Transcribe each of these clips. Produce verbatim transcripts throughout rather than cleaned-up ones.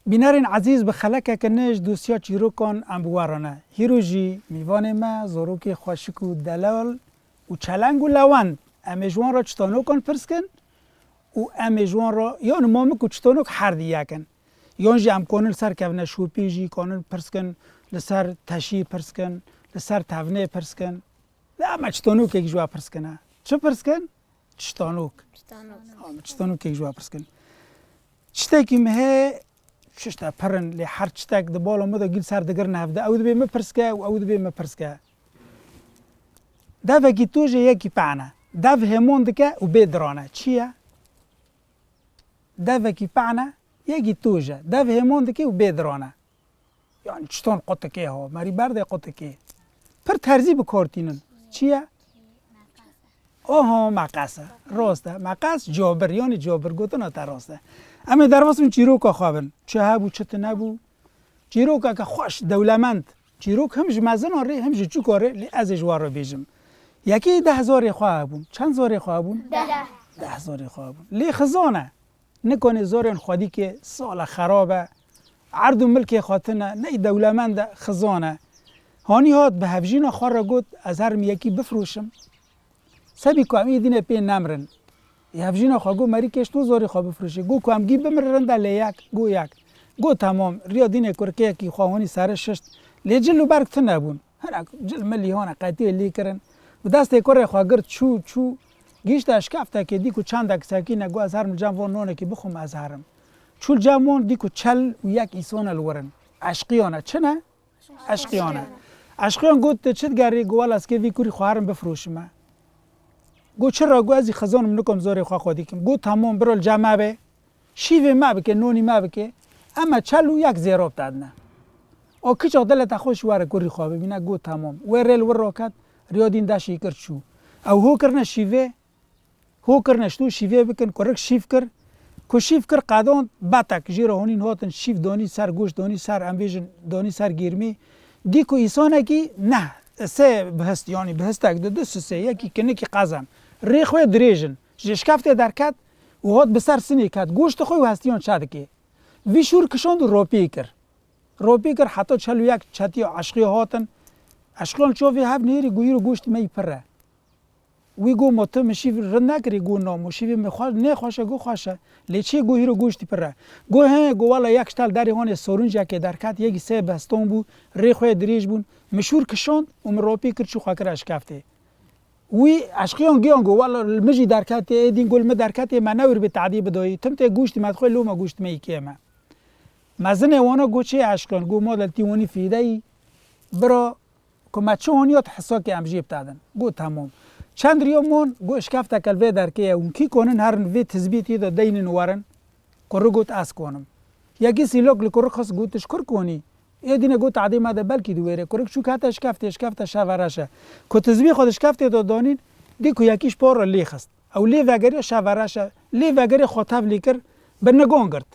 Bînerên ezîz, bi xelekeke nû ji dosya çîrokan em bi we re ne. Hîro jî mîvanê me, zarokê xweşik û delal û çeleng û lewend. Em ê ji wan re çitonokan pirs kin û em ê ji wan re, yan mamik û çitonok her di yek in. Yan jî em kanin li ser kevneşopî jî kanin pirs kin, li ser teşî pirs kin, li ser tevnê pirs kin. Lê em ê çitonokek ji we pirs kin, he. Çi pirs kin? Çitonok. Çitonok. Ha, em çitonokek ji we pirs kin. Çitekî min heye, çişte pir in, lê her çitek di bala min de gîl ser digirin hevde. Ew dibê min pirs ke û ew dibê min pirs ke. Devekî toj e, yekî pehn e. Dev hêmon dike û bê diran e. Çi ye? Devekî pehn e, yekî toj e. Dev hêmon dike û bê diran e. Yani çiton qutikê ho, merî berdê qutikê. Pir terzî bi kar tînin. Çi ye? Oho, meqes e. Rast e. Meqes, cobir, yani cobir gotina te rast e. Em ê derbas bin çîroka xwe bin. Çi hebû, çi tune bû? Çîrokeke xweş, dewlemend. Çîrok him ji mezinan rê, him ji çûka rê, lê ez ê ji we re bêjim. Yekê deh zarê xwe hebûn. Çend zarê xwe hebûn? Deh. Deh zarê xwe hebûn. Lê xizan e. Nikanê zarên xwedîkê sal e, xerab e. Erd û milkê xwe tune, ney dewlemend e, xizan e. Hanî hat bi hevjîna xwe re got, ez herim yekî bifroşim. Sebî ku em ê dînê pê nemirin. Hevjîna xwe got, merî kêş to zarê xwe bifroşê. Got ku em gî bimirin rind e, lê yek, got yek. Got temam, riya dînê kurkeyekî xwe honî sere şişt. Lê cil û berg tune bûn. Hinek cil milî hane qetiyê lê kirin. Bi destê kurê xwe girt, çû, çû. Gihîşte eşkeftekê, dî ku çendek sekîne, got, ez herim li cem van nonekî bixwim, ez herim. Çû li cem wan, dî ku çel û yek îsone li wir in. Eşqiyan e. Çi ne? Eşqiyan e. Eşqiyan got, tu çi digerî? Got, wela ez kê vî kurî xwe herim bifroşime. Got, çira? Got, ez jî xizanim, nikom zorê xwe xwedî kim. Got, tamam, biro li cem me be. Şîvê me bike, nonî me bike. Em e çel û yek zêro bidadine. O kiço dile te xweş were kurî xwe bibîne, got, tamam. Wê rê li wir raket, riya dîn deşî kir çû. Ew ho kirine şîvê, ho kirine ji tu şîvê bikin, kurik şîv kir. Ku şîv kir, qedand betek jê re honîn hatin, şîv donî ser, goşt donî ser, em bêjin donî ser gêrmî. Dî ku îsanekî ne, sê bihist, yanî bihistek di du sisê, yekî kinikî qezem. Rê xwe dirêj in. Ji şkeftê derket û hat bi ser sinê ket. Goşt dixwe û hestiyan çe dike. Vî şûr kişand û ropî kir. Ropî kir heta çel û yek çetiya eşqiya hatin. Eşqiyan çavê hev nêrî, got, hîro goştî me yî pir e. Wî got, ma tu min şîv rind nekirî? Got, na, ma şîvê min xweş, nê xweş e? Got, xweş e. Lê çi? Got, hîro goştî pir e. Got, he, got, wela yek ji te li derê hanê sorûncekê derket, yekî sê beston bû, rê xwe dirêj bûn. Min şûr kişand û min ropî kir, çû xwe kir eşkeftê. Wî eşqiyan giyan got, wela li min jî derketê, ê dîn got, li min derketê, me newir bê tadî bidayî. Tim tê goştî me dixwe, loma goştî me yî kêm e. Mezinê wana got, çi eşqiyan? Got, ma li tî wanî fîdeyî, bira, ku me çi honî ya tu hisa ke em jê bidadin. Got, temam. Çend riya mon, got, eşkefteke li vê derkê ye, hûn kî konin herin vê tizbîtî de deynin werin? Kurik got, ez konim. Yekî sîlok li kurik xist, got, tu ji kur konî? Ê dîne got, adê me de belkî di wêrê. Kurik çû kete eşkeftê, eşkefte şevereş e. Ku tizbî xwe di eşkeftê de danîn, dî ku yekî ji por re lê xist. Ew lê vegeriya, şevereş e. Lê vegeriya, xwe tevlî kir, bi nigan girt.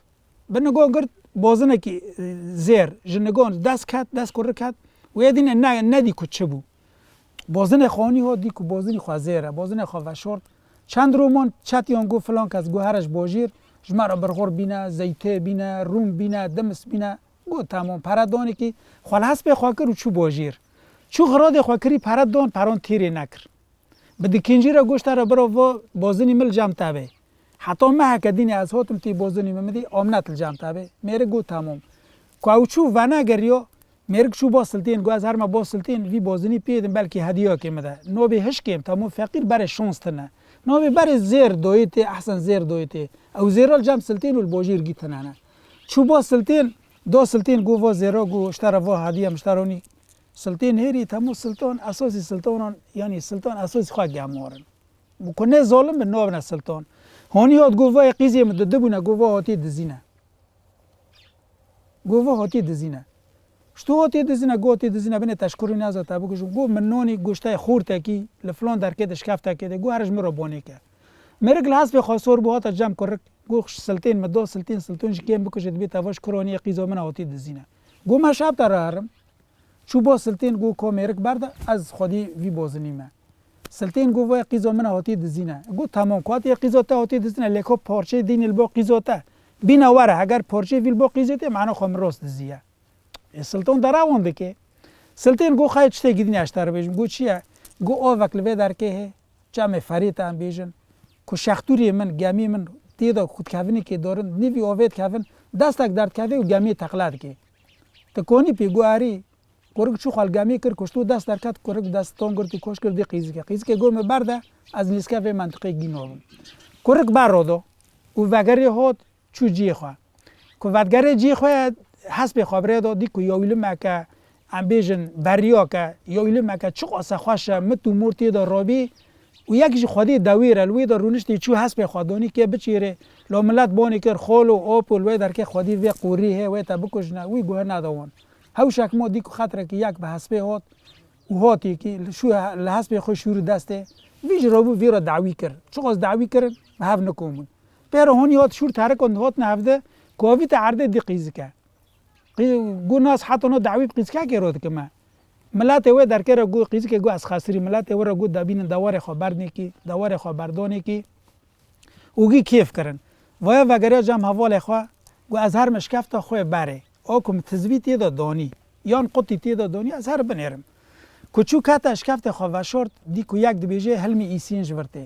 Bi nigan girt, bozinekî, e, zêr ji nigan dest ket, dest kurik ket. Wê dîne ne, nedî ku çi bû. Bozinê xwe honî hat, dî ku bozinî xwe zêr e, bozinê xwe veşort. Çend rû man, çetiyan got, filan kes got, here ji bojîr, ji me re birxor bîne, zeytê bîne, rûn bîne, dimis bîne. Got, temam, pere danekî, xwe li hespê xwe kir û çû bojîr. Çû xiradê xwe kirî, pere dan, peran têrê nekir. Bi dikincî re got, te re bira va bozinî min li cem te bê. Heta meheke dînê ez hatim, tî bozinî min midî, amnet li cem te bê. Mêrik got, temam. Ku ew çû venegeriya, mêrik çû ba siltên, got, ez herme ba siltên, vî bozinî pê din, belkî hediyakê min de. Nobê hişkêm, temam, feqîr berê şans tine. Nobê berê zêr doyê tê, ehsen zêr doyê tê. Ew zêra li cem siltên û li bojîr gî tine ne. Çû ba siltên, da siltên, got, va zêra, got, ji te re va hediye, min ji te re onî. Siltên hêrî, temû siltan, esasî siltanan, yanî siltan esasî xwe gem warin. Ku ne zalim bin, nabine siltan. Honî hat got, va yê qîzê min di dibûne, got, va hatî dizîne. Got, va hatî dizîne. Ji tu hatî dizîne, got, hatî dizîne, binê te ji kurî neza te bikujim. Got, min nonî goştayê xortekî li filan derkê de, şkeftekê de, got, here ji min re bonê ke. Mêrik li hespê xwe sor bû, hate cem kurik. Got, siltên min da, siltên, siltên ji kêm bikuje, dibê te va ji kuraniyê qîza min hatî dizîne. Got, me şab te re herim. Çû ba siltên, got, ka mêrik berde, ez xwedî vî bozinî me. Siltên got, va qîza min hatî dizîne. Got, temam, ku hatiye qîza te hatî dizîne, lê ka parçeyê dînê li ba qîza te. Bîna were, heger parçeyê vî li bo qîzê tê, mana xwe min rost diziye. Ê, Silton dera wan dike. Siltên go xayê çi tê gidîne ez te re bêjim. Go çi ye? Go avek li vê derkê hê, çemê Ferê te em bêjin, ku şextûrê min, gemî min tê de ku dikevin kê dorin, nîvî avê dikevin, destek derdikeve û gemiyê teqla dike. Ti konî pê go erî, kurik çû xwe li gemî kir, kuşt û dest derket, kurik dest ton girtî, koş kir, dî qîzike. Qîzike go min berde, ez nîske vê mentiqê gîno bim. Kurik ber rodo û vegerê hot, çû cihê xwe. Ku vedgerê cihê xwe hespê xwe bi rê da, dî ku ya wî limeke, em bêjin beriyake, ya wî limeke çiqase xweş e, mit û mor tê de rabî û yek jî xwedî dewîr e, li wê de rûniştî çû hespê xwe donî kê biçêrê, lo milet bonî kir, xol û op û li wê derkê xwedî vê qorî hê wê te bikujine, wî guhe neda wan. Hewşek ma dî ku xetrekî yek bi hespê hot û hotî kî li şû-, li hespê xwe şûrî destê, vî jî rabû vî re dawî kir. Çiqas dawî kirin, bi hev nikobûn. Pê re honî hat şûr terikon dihotine hevde, ku avî te erdê dî qîzike. Qî-, gu nas heta no dawî bi qîzkekê ro dikime. Miletê wê derkê re gu qîzikê gu ez xesirî, miletê wê re gu debînin dewarê xwe berdinê kî, dewarê xwe berdonê kî. Û gî kêf kirin. Vaya vegeriya cem hevalê xwe, gu ez her min şikefta xwe berê. O ku min tizvî tê de donî, yan qutî tê de donî, ez her binêrim. Ku çû kete şikeftê xwe veşort, dî ku yek dibêje hilmî îsîn ji vir tê.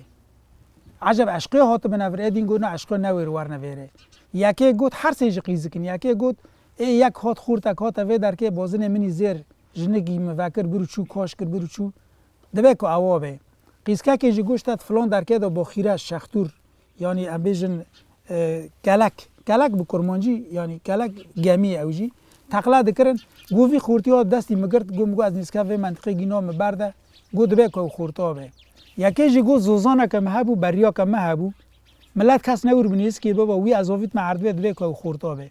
Eceb eşqê hatibine vir, ê dîn got na eşqê newêr werne vêrê. Yekê got her sê jî qîzikin, yekê got ê yek hat xortek hate vê derkê bozinê minî zêr jinikî min vekir bir û çû koş kir bir û çû. Dibe ku ewa be. Qîzkekê jî goşt et filan derkê de boxîre şextûr, yanî em bêjin, e, kelek. Kelek bi kurmancî, yanî kelek gemî ew jî. Teqla dikirin, go vî xortiya destî min girt, go min go ez nîske vê mentiqê gîna min berde, go dibe ku ew xorta be. Yekê jî go zozaneke min hebû, beriyake min hebû. Milet kes newir bi nêzikê bibe, wî ez avît me erdivê dibe ku ew xorta be.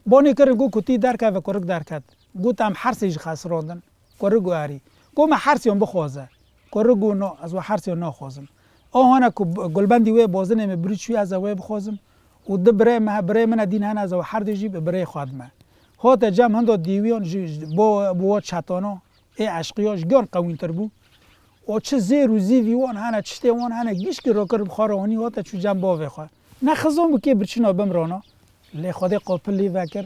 Bonê kirin go kutî derkeve kurik derket. Got em her sê jî xesirandin. Kurik û erî. Go me hersiyan bixwaze. Kurik got no, ez we hersiyan naxwazim. O hane ku b-, gulbendî wê bozinê min birî çû ez ê wê bixwazim. Û di birê me, birê min e dîn hene ez ê we her du jî bi birê xwe dime. Hote cem hindo dîwiyan ji, ji, bo, bo çetano. Ê eşqiya ji giyan qewîntir bû. O çi zêr û zîvî wan hene, çi tiştê wan hene, gişkî rokir bi xwe re honî hote çû cem bavê xwe. Ne xizan bû kê birçîna bimrana. Lê Xwedê qopil lê vekir.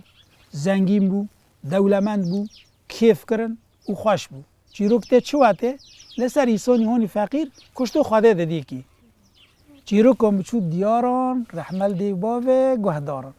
Zengîn bû, dewlemend bû, kêf kirin û xweş bû. Çîrok tê çi wetê? Li ser îsonî honî feqîr, kuşto Xwedê didîkî. Çîrokan biçû diyaran, rehmel dê bavê guhdaran.